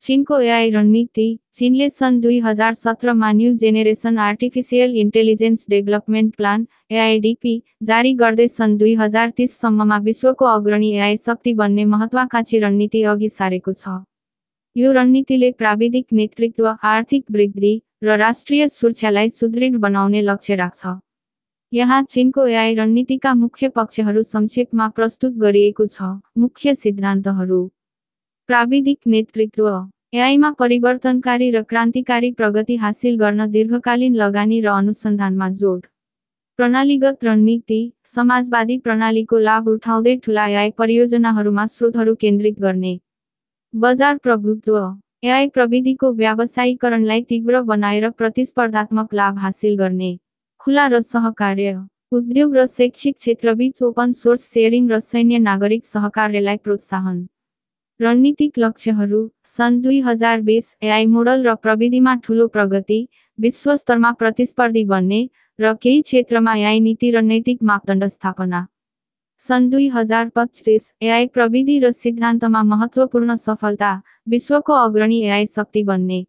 चीनको एआई रणनीति। चीनले सन् 2017 मा new generation artificial intelligence development plan AIDP जारी गर्दै सन् 2030 सम्ममा विश्वको अग्रणी एआई शक्ति बन्ने महत्त्वाकांक्षी रणनीति अघि सारेको छ। यो रणनीतिले प्राविधिक नेतृत्व, आर्थिक वृद्धि र राष्ट्रिय सुरक्षालाई सुदृढ बनाउने लक्ष्य राख्छ। यहाँ चीनको एआई रणनीतिका मुख्य पक्षहरू संक्षेपमा प्रस्तुत गरिएको छ। मुख्य सिद्धान्तहरू। प्राविधिक नेतृत्व। एआईमा परिवर्तनकारी र क्रान्तिकारी प्रगति हासिल गर्न दीर्घकालीन लगानी र अनुसन्धानमा जोड। प्रणालीगत रणनीति। समाजवादी प्रणालीको लाभ उठाउँदै ठूला एआई परियोजनाहरूमा स्रोतहरू केन्द्रित गर्ने। बजार प्रभुत्व। एआई प्रविधिको व्यावसायीकरणलाई तीव्र बनाएर प्रतिस्पर्धात्मक लाभ हासिल गर्ने। खुला र सहकार्य। उद्योग र शैक्षिक क्षेत्रबीच ओपन सोर्स सेयरिङ र सैन्य नागरिक सहकार्यलाई प्रोत्साहन। रणनीतिक लक्ष्यहरू। सन् 2020 एआई मोडल र प्रविधिमा ठूलो प्रगति, विश्वस्तरमा प्रतिस्पर्धी बन्ने र केही क्षेत्रमा एआई नीति र नैतिक मापदण्ड स्थापना। सन् 2025 एआई प्रविधि र सिद्धान्तमा महत्त्वपूर्ण सफलता, विश्वको अग्रणी एआई शक्ति बन्ने।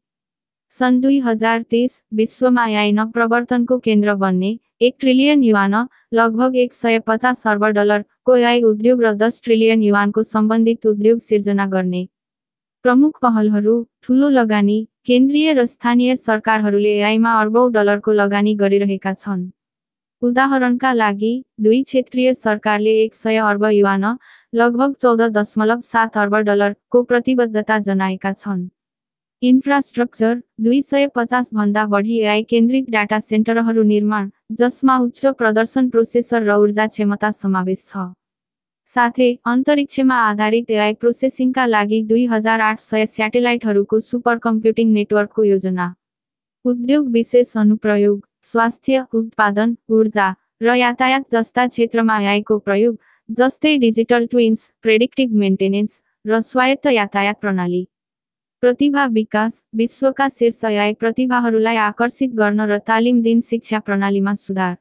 सन् 2030 विश्वमा एआई नवप्रवर्तनको केन्द्र बन्ने। 1 ट्रिलियन युआन लगभग 150 अर्ब डलर को एआई उद्योग र 10 ट्रिलियन युआनको सम्बन्धित उद्योग सिर्जना गर्ने। प्रमुख पहलहरू। ठूलो लगानी। केन्द्रीय र स्थानीय सरकारहरूले एआईमा अर्बौं डलरको लगानी गरिरहेका छन्। उदाहरणका लागि, 2 क्षेत्रीय सरकारले 100 अर्ब युआन लगभग 14.7 अर्ब डलर को प्रतिबद्धता जनाएका छन्। इन्फ्रास्ट्रक्चर। 250 भन्दा बढी एआई केन्द्रित डाटा सेन्टरहरू निर्माण, जसमा उच्च प्रदर्शन प्रोसेसर र ऊर्जा क्षमता समावेश छ। साथै अन्तरिक्षमा आधारित एआई प्रोसेसिङका लागि 2800 स्याटेलाइटहरूको सुपर कम्प्युटिङ नेटवर्कको योजना। उद्योग विशेष अनुप्रयोग। स्वास्थ्य, उत्पादन, ऊर्जा र यातायात जस्ता क्षेत्रमा एआईको प्रयोग, जस्तै डिजिटल ट्विन्स, प्रेडिक्टिभ मेन्टेनेन्स र स्वायत्त यातायात प्रणाली। प्रतिभा विकास। विश्वका शीर्ष एआई प्रतिभाहरूलाई आकर्षित गर्न र तालिम दिन शिक्षा प्रणालीमा सुधार।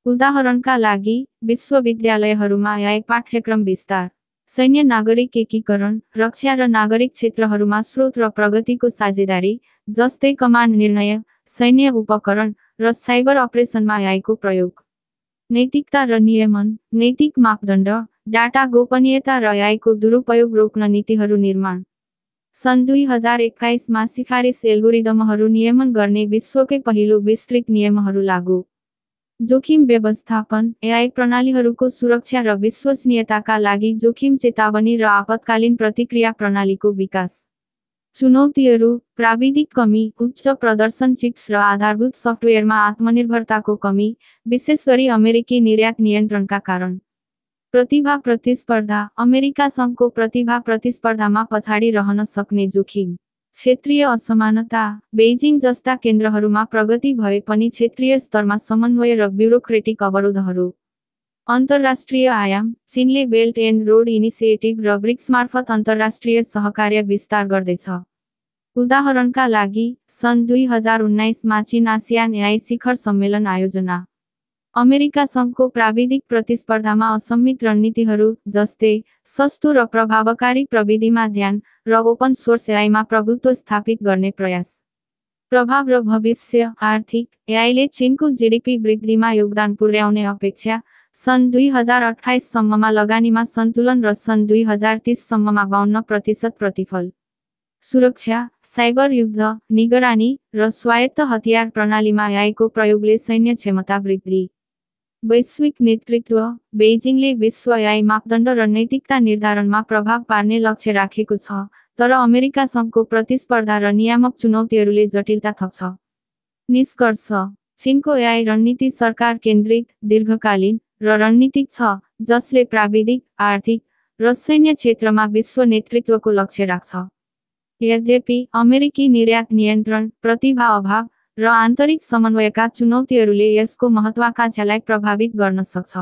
उदाहरणका लागि, विश्वविद्यालयहरूमा एआई पाठ्यक्रम विस्तार। सैन्य नागरिक एकीकरण। रक्षा र नागरिक क्षेत्रहरूमा स्रोत र प्रगतिको साझेदारी, जस्तै कमान्ड निर्णय, सैन्य उपकरण र साइबर अपरेसनमा एआईको प्रयोग। नैतिकता र नियमन। नैतिक मापदण्ड, डाटा गोपनीयता र एआईको दुरुपयोग रोक्न नीतिहरू निर्माण। सन् 2021 मा सिफारिस एल्गोरिदमहरू नियमन गर्ने विश्वकै पहिलो विस्तृत नियमहरू लागू। जोखिम व्यवस्थापन। एआई प्रणालीहरूको सुरक्षा र विश्वसनीयताका लागि जोखिम चेतावनी र आपतकालीन प्रतिक्रिया प्रणालीको विकास। चुनौतीहरू। प्राविधिक कमी, उच्च प्रदर्शन चिप्स र आधारभूत सफ्टवेयरमा आत्मनिर्भरताको कमी, विशेष गरी अमेरिकी निर्यात नियन्त्रणका कारण। प्रतिभा प्रतिस्पर्धा। अमेरिका सङ्घको प्रतिभा प्रतिस्पर्धामा पछाडि रहन सक्ने जोखिम। क्षेत्रीय असमानता। बेइजिङ जस्ता केन्द्रहरूमा प्रगति भए पनि क्षेत्रीय स्तरमा समन्वय र ब्युरोक्रेटिक अवरोधहरू। अन्तर्राष्ट्रिय आयाम। चीनले बेल्ट एन्ड रोड इनिसिएटिभ र ब्रिक्स मार्फत अन्तर्राष्ट्रिय सहकार्य विस्तार गर्दैछ। उदाहरणका लागि, सन् 2019 मा चीन आसियान एआई शिखर सम्मेलन आयोजना। अमेरिका सङ्घको प्राविधिक प्रतिस्पर्धामा असम्मित रणनीतिहरू, जस्तै सस्तो र प्रभावकारी प्रविधिमा ध्यान र ओपन सोर्स एआईमा प्रभुत्व स्थापित गर्ने प्रयास। प्रभाव र भविष्य। आर्थिक। एआईले चीनको जीडीपी वृद्धिमा योगदान पुर्याउने अपेक्षा। सन् 2028 सम्ममा लगानीमा सन्तुलन र सन् 2030 सम्ममा 52% प्रतिफल। सुरक्षा। साइबर युद्ध, निगरानी र स्वायत्त हतियार प्रणालीमा एआईको प्रयोगले सैन्य क्षमता वृद्धि। वैश्विक नेतृत्व। बेइजिङले विश्व एआई मापदण्ड र नैतिकता निर्धारणमा प्रभाव पार्ने लक्ष्य राखेको छ, तर अमेरिका सङ्घको प्रतिस्पर्धा र नियामक चुनौतीहरूले जटिलता थप्छ। निष्कर्ष। चीनको एआई रणनीति सरकार केन्द्रित, दीर्घकालीन र रणनीतिक छ, जसले प्राविधिक, आर्थिक र सैन्य क्षेत्रमा विश्व नेतृत्वको लक्ष्य राख्छ। यद्यपि, अमेरिकी निर्यात नियन्त्रण, प्रतिभा अभाव र आन्तरिक समन्वयका चुनौतीहरूले यसको महत्त्वाकांक्षालाई प्रभावित गर्न सक्छ।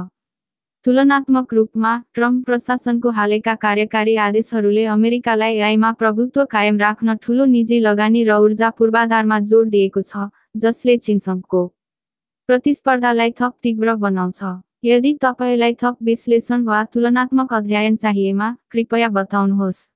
तुलनात्मक रूपमा, ट्रम्प प्रशासनको हालैका कार्यकारी आदेशहरूले अमेरिकालाई एआईमा प्रभुत्व कायम राख्न ठूलो निजी लगानी र ऊर्जा पूर्वाधारमा जोड दिएको छ, जसले चीनसँगको प्रतिस्पर्धालाई थप तीव्र बनाउँछ। यदि तपाईलाई थप विश्लेषण वा तुलनात्मक अध्ययन चाहिएमा, कृपया बताउनुहोस्।